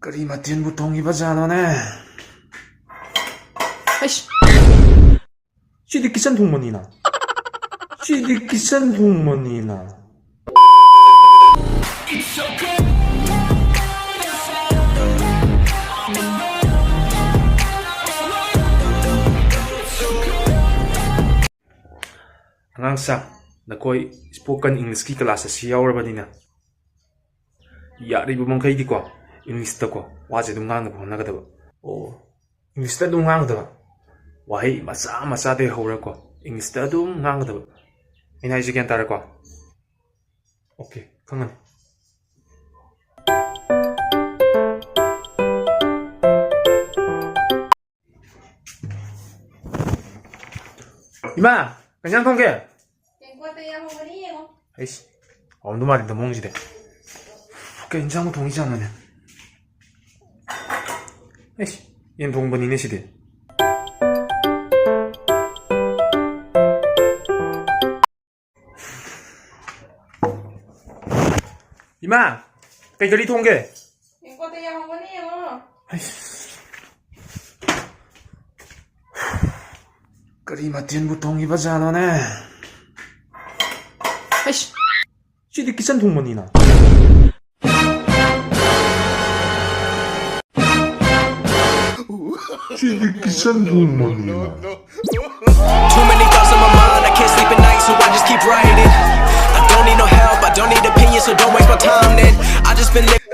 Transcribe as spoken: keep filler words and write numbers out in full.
ꯀꯔꯤ ꯃꯊꯦꯜꯕꯨ ꯊꯣꯡꯉꯤꯕ ꯖꯥꯠꯅꯣꯅꯦ? ꯑꯩꯁ! ꯁꯤꯗꯤ ꯀꯤꯆꯟ ꯊꯣꯡꯕꯅꯤꯅ꯫ ꯁꯤꯗꯤ ꯀꯤꯆꯟ ꯊꯣꯡꯕꯅꯤꯅ꯫ ꯑꯉꯥꯡꯁꯥ, ꯅꯈꯣꯏ spoken Englishꯀꯤ class ꯑꯁꯤ ꯌꯥꯎꯔꯕꯅꯤꯅ, ꯌꯥꯔꯤꯕ ꯃꯈꯩꯗꯤꯀꯣ, Englishꯇꯀꯣ, ꯋꯥꯁꯦ ꯑꯗꯨꯝ ꯉꯥꯡꯅꯕ ꯍꯣꯠꯅꯒꯗꯕ꯫ ꯑꯣ, Englishꯇ ꯑꯗꯨꯝ ꯉꯥꯡꯒꯗꯕ꯫ ꯋꯥꯍꯩ ꯃꯆꯥ ꯃꯆꯥꯗꯒꯤ ꯍꯧꯔꯒꯀꯣ, Englishꯇ ꯑꯗꯨꯝ ꯉꯥꯡꯒꯗꯕ꯫ ꯑꯩꯅ ꯍꯥꯏꯁꯦ ꯒ꯭ꯌꯥꯟ ꯇꯥꯔꯦꯀꯣ? Okay, ꯈꯪꯉꯅꯤ꯫ ꯏꯃꯥ, ꯀꯩ ꯏꯟꯖꯥꯡ ꯊꯣꯡꯒꯦ? ꯇꯦꯡꯀꯣꯠꯇ ꯌꯥꯍꯧꯕꯅꯤ, ꯌꯦꯡꯉꯣ꯫ ꯑꯩꯁ, ꯍꯥꯎꯔꯝꯗꯧ ꯃꯥꯜꯂꯤꯗ ꯃꯑꯣꯡꯁꯤꯗꯤ꯫ ꯀꯩ ꯏꯟꯖꯥꯡ ꯊꯣꯡꯉꯤꯖꯥꯠꯅꯣꯅꯦ? ꯑꯩꯁ, ꯌꯦꯟ ꯊꯣꯡꯕꯅꯤꯅꯦ ꯁꯤꯗꯤ꯫ ꯏꯃꯥ, ꯀꯩ ꯀꯔꯤ ꯊꯣꯡꯒꯦ? ꯇꯦꯡꯀꯣꯠꯇ ꯌꯥꯍꯧꯕꯅꯤ, ꯌꯦꯡꯉꯣ꯫ ꯑꯩꯁ꯫ ꯀꯔꯤ ꯃꯊꯦꯜꯕꯨ ꯊꯣꯡꯉꯤꯕ ꯖꯥꯠꯅꯣꯅꯦ? ꯑꯩꯁ, ꯁꯤꯗꯤ kitchen ꯊꯣꯡꯕꯅꯤꯅ꯫ CD kitchen ꯊꯣꯡꯕꯅꯤꯅ꯫ Too many thoughts on my mind, I can't sleep at night, so I just keep writing. I don't need no help, I don't need opinions, so don't waste my time then. I just been living